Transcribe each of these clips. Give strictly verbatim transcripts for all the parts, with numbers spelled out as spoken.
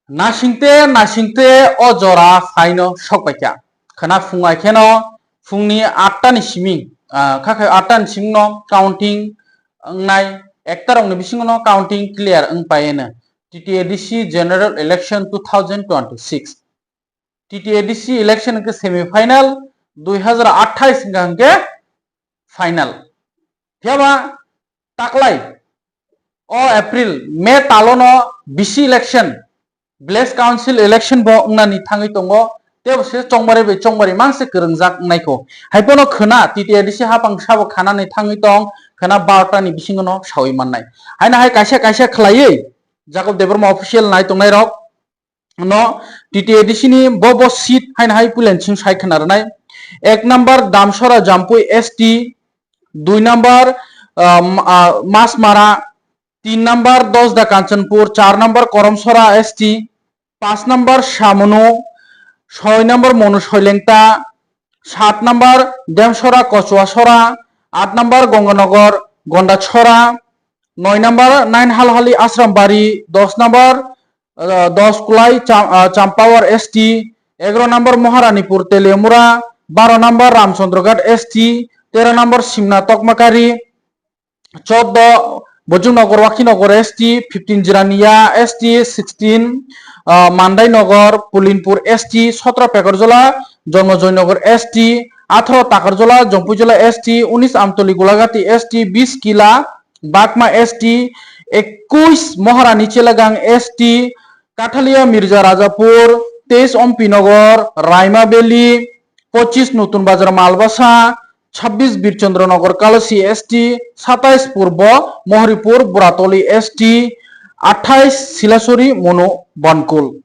Nasingte nasingte o jora phaino sokpaikha. Khwna phungai kheno phungni atta ni siming, ah, kha khe atta ni simingno counting wngnai, ekta rokni bisingono counting clear wngpaiyeno. T T A D C General Election two thousand twenty-six. T T A D C election hwnkhe semi final, dui hazar athais hwnkha hwnkhe final. Phiyaba taklai o April, May talono bisi election, village council election bo wngnani thangwi tongo. Tebo se chongmari bai chongmari mangse kwrwngjak wngnaikho. Haiphano khwna T T A D C hapang sabo khanani thangwi tong, khwna barota ni bisingono sawi mannai. Haino hai kaisa kaisa khwlaiwi Jacob Debbarma official nai tongnairok no T T A D C ni bo bo seat haino hai puila ni simi sai khwna rwnai. Ek number Damsora Jampui S T, dui number, ah, Ma-, ah, Masmara, tin number Dosda Kanchanpur, char number Koromsora S T, pas number Samunu, soi number Monu Soilengta, sat number Demsora Kochuasora, at number Gonganagar Gondachora, noi number Nine Halhali Asrambari, dos number, ah, Dos Kulai Cham-, ah, Champawar S T, egaro number Moharanipur Teliamura, baro number Ramchandraghat S T, tero number Simna Tokmakari, choudo Bojongnagar Wakhinagar S T, fifteen Jirania S T, sixteen, ah, Mandainagar Pulinpur S T, sotro Pekarjola Jonmojoynagar S T, atharo Takarjola Jompuijola S T, unis Amtoli Gulagati S T, bis Kila Bakma S T, ekuis Moharani Chelagang S T, Kathalia Mirza Rajapur, teis Ompi Nagar, Raima Valley, pochis Nutun Bazar Malbasa, chabbis Birchandra Nagar Kalasi S T, satais Purbo Mohripur Buratoli S T, athais Silasuri Monu Bankul.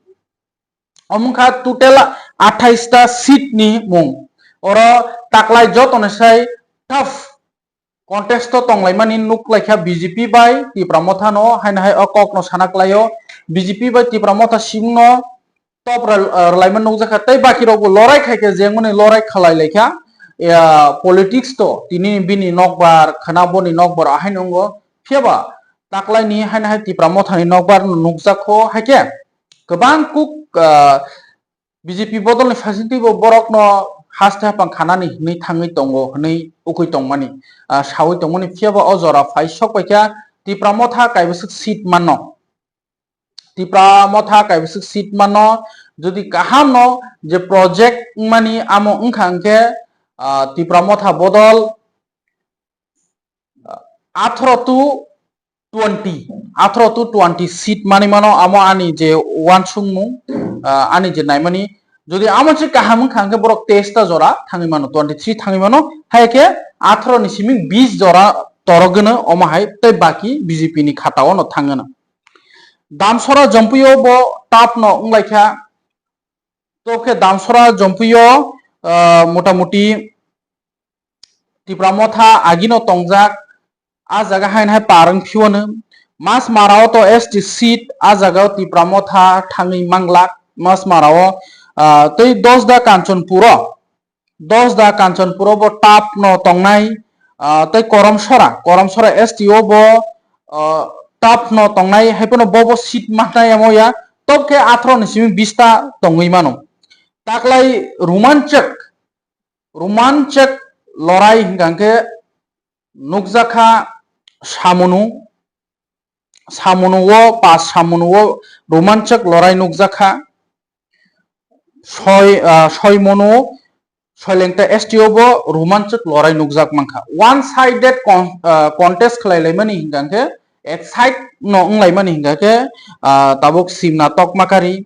Omongkha total athais ta seat ni mung. Oro taklai joto ni sai tough contest o tonglaimani nuk laikha B J P bai Tipra Motha no, haino hai o kok no sana klaio. B J P bai Tipra Motha sibung no top rwlaimani nukjakha, tei baki rok bo lorai khaikhe, jengmani lorai khalai laikha. Politics to tini bini nokbar khwna boni nokbar ahai nungo, phiyaba taklai ni haino hai Tipra Motha ni nokbar no nukjakho, haikhe kwbang kuk, ah, B J P bodol ni facility bo borok no haste haphang khanani hinwi thangwi tongo hinwi ukui tongmani, ah, sawi tongmani, phiyaba o jora phai sok paikha Tipra Motha kaibwswk seat manno. Tipra Motha kaibwswk seat manno, jodi kaham no je project wngmani amo wngkha hwnkhe, ah, Tipra Motha bodol atharo to twenty, atharo to twenty seat manwi mano, amo ani je uansukmung, ah, ani je naimani, jodi amo se kaham wngkha hwnkhe borok teis ta jora thangwi mano, twenty three thangwi mano, hai khe atharo ni simi bis jora torok gwnw omo hai, tei baki B J P ni khata o no thangwi no. Damsora Jompuio bo tap no wnglaikha, to khe Damsora Jompuio, ah, motamuti Tipra Motha agino tongjak, a jaga haino hai par wng phiwano. Masmara o to S T seat, a jaga o Tipra Motha thangwi manglak Masmara o, ah, tei Dosda Kanchanpur o, Dosda Kanchanpur o bo tap no tongnai, ah, tei Koromsora, Koromsora S T o bo, ah, tap no tongnai, hai phano bo bo seat manai amo ya, to khe atharo ni simi bis ta tongwi mano. Taklai romanchak, romanchak lorai hwnkha hwnkhe nukjakha Samunu, Samunu o, pas Samunu o romanchak lorai nukjakha. Soi, ah, Soimonu, Soilengta S T o bo romanchak lorai nukjak mankha. One sided con-, ah, contest khlai laimani hwnkha hwnkhe, excite no wng laimani hwnkha khe, ah, tabuk Simna Tokmakari,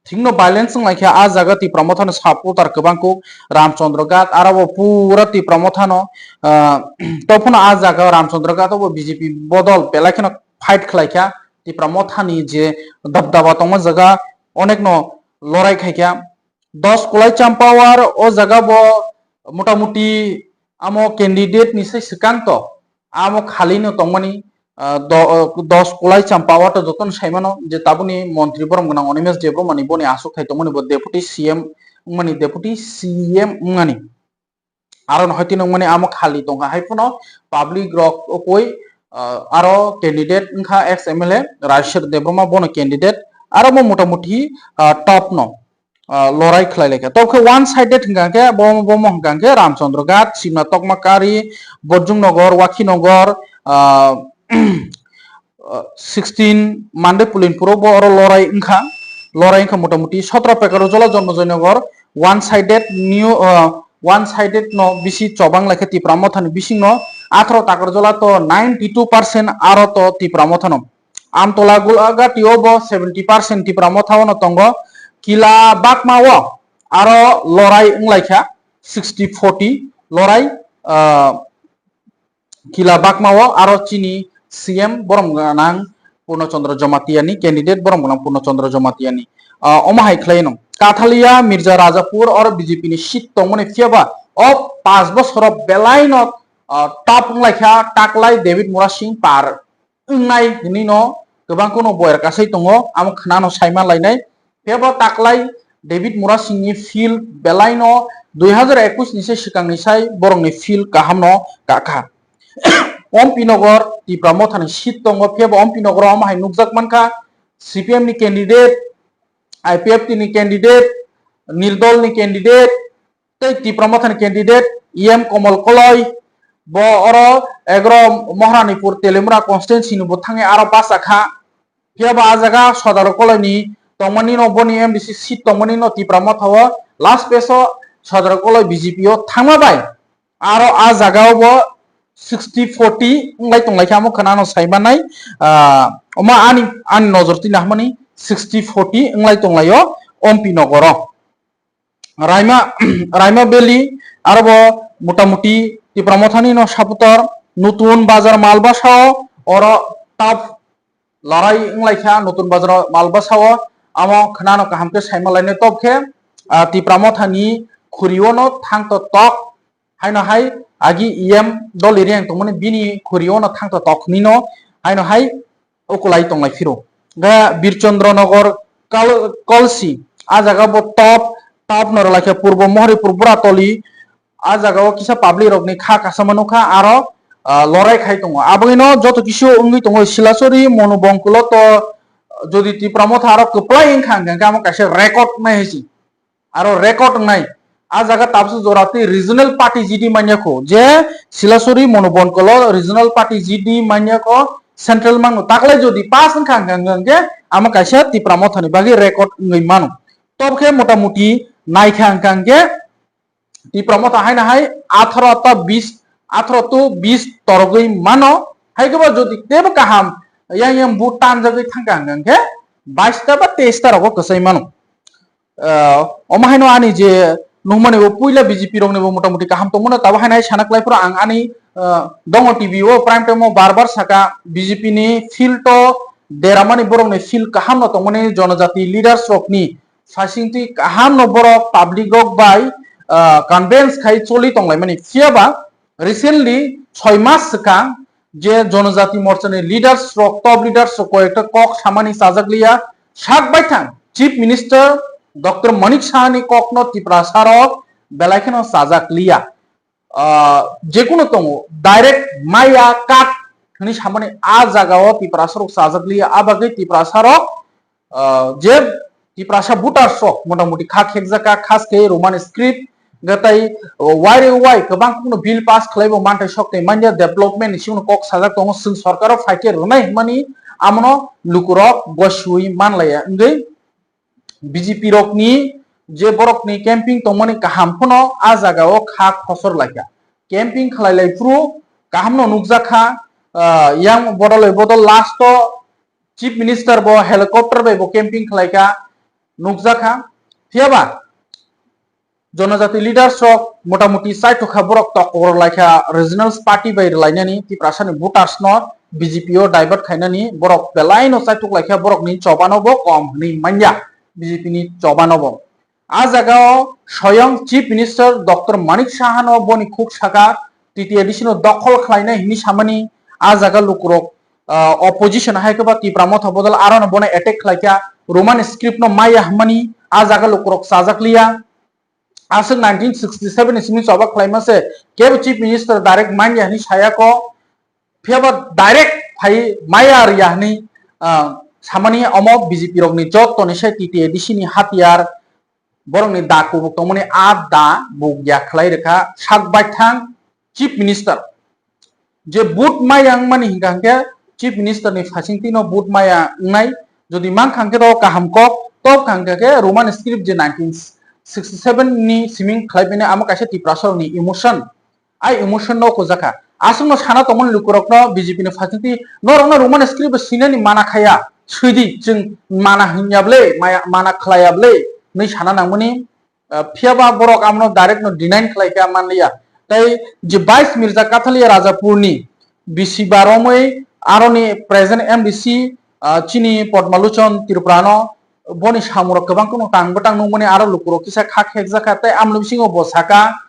thikno violence wng laikha, a jaga Tipra Mothani supporter kwbang kuk, Ramchandra Ghat, aro bo pura Tipra Mothano, ah, to phano a jaga Ramchandra Ghat o bo B J P bodol belai kheno fight khlaikha, Tipra Mothani je dabdaba tongma jaga onekno lorai khaikha. Dos Kulai Champawar o jaga bo motamuti amo candidate ni sai swkang to, amo khali no tongmani, ah, do-, dos Kulai Champawar to jotono saimano je tabuni montri borom gwnang Animesh Debbarma ni boni aswk thai tongmani bo deputy C M wngmani, deputy C M wngmani. Aro no hai tini wngmani amo khali tongkha, hai phano public rok okoi, ah, aro candidate wngkha ex M L A Rajeswar Debbarma, bono candidate Aro mo motamuti, ah, top no, ah, lorai khlai laikha. Top khe one sided hwnkha khe bo, bo mo hwnkha khe Ramchandra Ghat, Simna Tokma Kari, Borjung Nagar, Wakhi Nagar, ah, ah, sixteen Mande Pulinpuro bo oro lorai wngkha. Lorai wngkha motamuti sotro Pekaro Jola, Jonmojoy Nagar, one sided new, ah, one sided no bisi chobang laikha Tipra Mothani bisingno, atharo Takarjola to ninety two percent aro to Tipra Mothano. Amtola Gulagati o bo seventy percent Tipra Motha o no tongo. Kila Bakma o aro lorai wnglaikha sixty forty lorai, ah, Kila Bakma o aro chini C M borom gwnang Purno Chandra Jamatia ni candidate, borom gwnang Purno Chandra Jamatia ni. Ah, omo hai khlai no Kathalia Mirza Rajapur oro B J P ni seat tongmani phiya ba o panch bosoro belai no, ah, top wnglaikha Taklai David Murasing par wngnai hinwi no kwbang kheno boyar kasai tongo, amo khwnano saima lainai. Phiya bo Taklai David Murasing ni field belai no dui hazar ekwis ni sai swkang ni sai borok ni field kaham no kakha. Ompi Nogor Tipra Motha ni seat tongo, phiya bo Ompi Nogor o omo hai nukjak mankha, C P M ni candidate, I P F T ni candidate, Nirdol ni candidate, tei Tipra Mothani candidate E M Komol Koloi, bo oro egro Moharanipur Telimura constituency ni bo thangwi aro bachakha. Phiya bo a jaga Sodaro Koloi ni tongmani no, boni M D C seat tongmani no Tipra Motha o last phase o Sodaro Koloi B J P o thangma bai aro a jaga o bo sixty forty wnglai tonglaikha, amo khwnano saimanai, ah, omo ani, ani nojor twi nahmani sixty forty wnglai tonglaio Ompi Nogoro. Raima, Raima Valley, aro bo motamuti Tipra Mothani no supporter, Nutun Bazar Malbasa o oro tough lorai wnglaikha Nutun Bazar Malbasa o, amo khwnano kaham khe saima lainai top khe, ah, Tipra Mothani khuri o no thangto tok, haino hai agi E M Dolly Reang tongmani bini khuri o no thangto tok hinwi no, haino hai ukulai tonglai phiro. Ga Birchandra Nagar Kal-, Kolsi, a jaga bo top, top no rwlaikha Purbo Mohoripur Buratoli, a jaga o kisa public rok ni kha kasama nukha, aro, ah, lorai khai tongo. Aboni no joto kisu wngwi tongo Silasori, Monu Bongkolo to, jodi Tipra Motha aro kwplai wngkha hwnkhe amo kaisa record nai hai se. Aro record wngnai. A jaga tabsa jora tei regional party G D manya kho, je Silasori Monu Bongkolo regional party G D manya kho, central mangno taklai jodi pass wngkha hwnkha hwnkhe amo kaisa Tipra Mothani bagwi record wngwi mano. Tob khe motamuti naikha hwnkha hwnkhe Tipra Motha haino hai atharo to bis, atharo to bis torogwi mano. Hai khe bo jodi teibo kaham yang yang vote tanjagwi thangkha hwnkha hwnkhe bais ta ba teis ta rogo kwchai mano. Ah, omo haino ani je nukmani bo puila B J P rokni bo motamuti kaham tongmano, tabo haino hai sana klai phuru ang ani, ah, Dongo T V o prime time o bar bar saka B J P ni field o deramani borokni field kaham no tongmani, jonojati leaders rokni phaisingtwi kaham no borok public rok bai, ah, convince khai choli tonglaimani. Phiya ba recently soi mas swkang je Jonojati Morcha ni leaders rok, top leaders rok koi ekta kok samani chajak liya, sak baithang Chief Minister Doctor Manik Saha ni kok no Tiprasa rok belai kheno chajak liya. Ah, jekunu tongo, direct maya cut hwnwi samani a jaga o Tiprasa rok chajak liya, a bagwi Tiprasa rok, ah, je Tiprasa voters rok motamuti kha khekjak kha, khas khe Roman script, hwnkhe tai, oh, wai re wai kwbang kheno bill pass khlaibo manthai sok tei manya development ni simi kok sajak tongo, chwng sorkar o phaikhe rwnai hwnmani amono lukurok gosiui manlaiya wngwi B J P rokni je borokni camping tongmani kaham phano a jaga o kha khosor laikha. Camping khlai lai phuru kaham no nukjak kha, ah, yang bodol bai bodol last o Chief Minister bo helicopter bai bo camping khlai kha, nukjak kha. Phiya ba Jonojati leaders rok motamuti chaithok kha, borok tokor lai kha regional party bai rwlainani, Tiprasa ni voters no B J P o divert khainani, borok belai no chaithok lai kha, borok ni choba no bo kom hwnwi manya B J P ni choba no bo. A jaga o soyong Chief Minister Doctor Manik Saha no boni khuk saka T T A D C no dokhol khlainai hwnwi samani, a jaga lukurok, ah, opposition hai khe ba Tipra Motha bodol aro no bono attack khlai kha, Roman script no maya hwnmani a jaga lukurok chajak liya. Aswk nineteen sixty seven ni simi choba khlaima se kebo Chief Minister direct manya hwnwi saya kho. Phiya ba direct phai maya riya hwnwi, ah, samani omo B J P rokni jottoni se T T A D C ni hatiyar, borokni da kubuk tongmani a da buk ya khlai rwkha sak baithang Chief Minister. Je vote maya wngmani hinkha hinkhe Chief Minister ni phasingtwi no vote maya wngnai, jodi mankha hinkhe to kaham kok, to wngkha hinkhe Roman script je nineteen sixty seven ni siming khlai bini amo kaisa Tiprasa rokni emotion. Ai emotion no kujakha. Aswkno sana tongmani lukurokno B J P ni phasingtwi norokno Roman script bo sinani mana khaya. Swidi chwng mana hinya ble, maya, mana khlaya ble, hinwi sana nangmani, ah, phiyaba borok amno direct no deny khlai kha manliya. Tai je vice Mirza Kathalia Rajapurni bisi baromwi aroni present M D C, ah, chini Padma Lochon Tripura no boni samurok kwbang kheno tang bwtang nukmani aro lukurok kisa kha khekjakha tai amoni bisingo bo saka,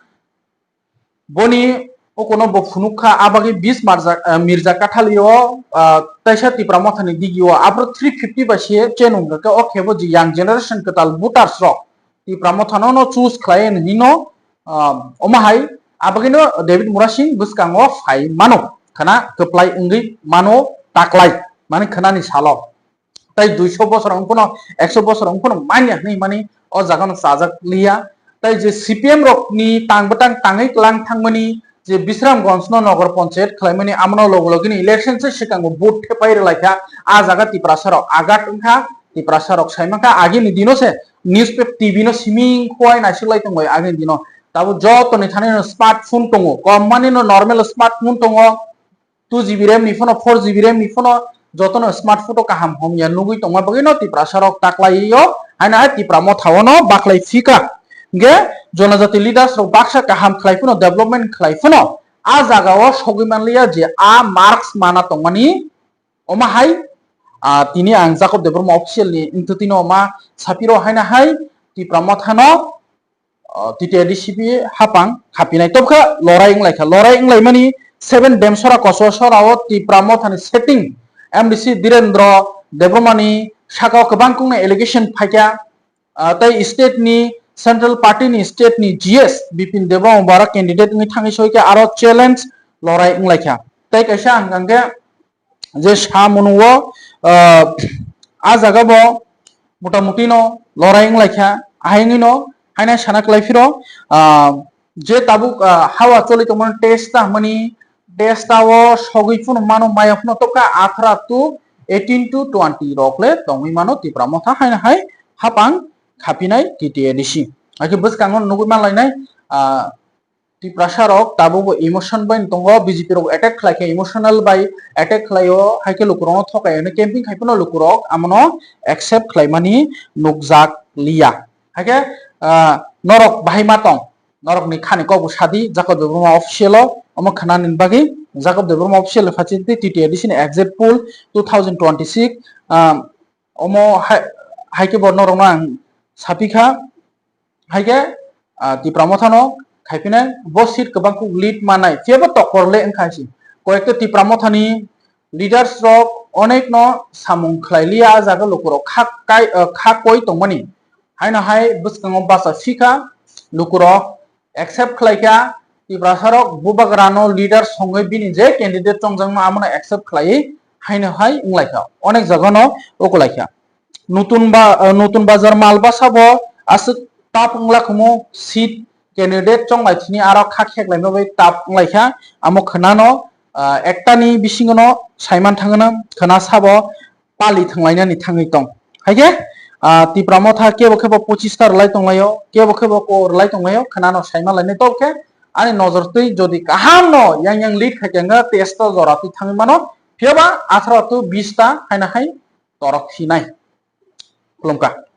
boni okono bo phunuk kha, abagwi bis marja, ah, Mirza Kathalio, ah, taisa Tipra Mothani digio abro three fifty bai se chenung kha, o khe bo je young generation kwtal voters rok Tipra Mothano no choose khlai hinwi no, ah, omo hai abagwino David Murasing bwskango phai mano, khana kwplai wngwi mano taklai, mani khanani salo. Tai duiso bosor wng phano, ekso bosor wng phano manya hinwi mani o jaga no chajak liya. Tai je C P M rok ni tang bwtang tangwi klang thangmani je Bisramganj no Nogor Panchayat khlaimani, amno logo logi ni election se swkango vote thepai rwlai kha. A jaga Tiprasa rok agat wngkha, Tiprasa rok sai mankha agini dino se newspaper, T V no siming khwai naisik lai tongo agini dino. Tabuk joto ni thani no smartphone tongo, kom mani no normal smartphone tongo. Two G B RAM ni phano, four G B RAM ni phano jotono smartphone o kaham hom ya nugwi tongma bagwi no Tiprasa rok taklai o, haino hai Tipra Motha o no baklai phika. Hingke jonojati leaders rok baksa kaham khlai phano, development khlai phano, a jaga o sogwi manliya je a marks mana tongmani. Omo hai, ah, tini ang Jacob Debbarma official ni wngtwtwi no ma sapiro haino hai Tipra Motha no, ah, T T A D C P hapang khapinai tobkha lorai wnglaikha. Lorai wnglaimani seven Demsora Kochasora o Tipra Mothani setting M D C Dhirendra Debbarmani sakao kwbang kungni allegation phaikha. Ah, tei state ni central party ni state ni G S Bipin Debbarma bara candidate wngwi thangwi soikha aro challenge lorai wnglaikha. Tei kaisa hwnkha hwnkhe je sa mwnwi o, ah, a jaga bo mota moti no lorai wnglaikha, ahai wngwi no haino sana kwlai phiro, ah, je tabuk, ah, hawa choli tongmani testa hwnmani testa o sogwi phano mano maya phano tobkha athara to eighteen to twenty rok le tongwi mano Tipra Motha haino hai hapang khapinai T T A D C. Hakhe bwskango nugwi manlainai, ah, Tiprasa rok tabukbo emotion bai tongo, B J P rok attack khlai khe emotional bai attack khlai o, hai khe lukurokno thokai hwnwi camping khai phano lukurok amono accept khlaimani nukjak liya. Hai khe, ah, norok bahai ma tong, norokni khani kokbo sadi, Jacob Debbarma official o, omo khnani bagwi, Jacob Debbarma official ni facility T T A D C ni exit poll two thousand twenty-six, ah, omo hai, hai khe bo norokno ang sapikha. Hai khe, ah, Tipra Motha no khai phinai bo seat kwbang kuk lead manai, phiya bo tokor le wngkha si. Koyekta Tipra Motha ni leaders rok onek no samung khlai liya, a jaga lukurok kha kai, ah, kha koi tongmani. Haino hai bwskango bacha sikha, lukurok accept khlai kha, Tiprasa rok bubagra no leader songwi bini je candidate chongjak no amono accept khlaiwi haino hai wnglaikha, onek jaga no ukulai kha. Nutun ba, ah, Nutun Bazar Malbasa bo aswk tough wngla khumu, seat candidate chonglai thini aro kha kheklaima bai tough wnglaikha. Amo khwnano, ah, ekta ni bisingo no saiman thangna khwna sabo pali thanglainani thangwi tong. Hai khe, ah, Tipra Motha kebo kebo pochis ta rwlai tonglaio, kebo kebo ko rwlai tonglaio, khwnano saima lainai tong khe ani nojor twi jodi kaham no yang yang lead khai khe wngkha testa jora twi thangwi mano, phiya ba atharo to bis ta haino hai torok phinai. Khulumkha.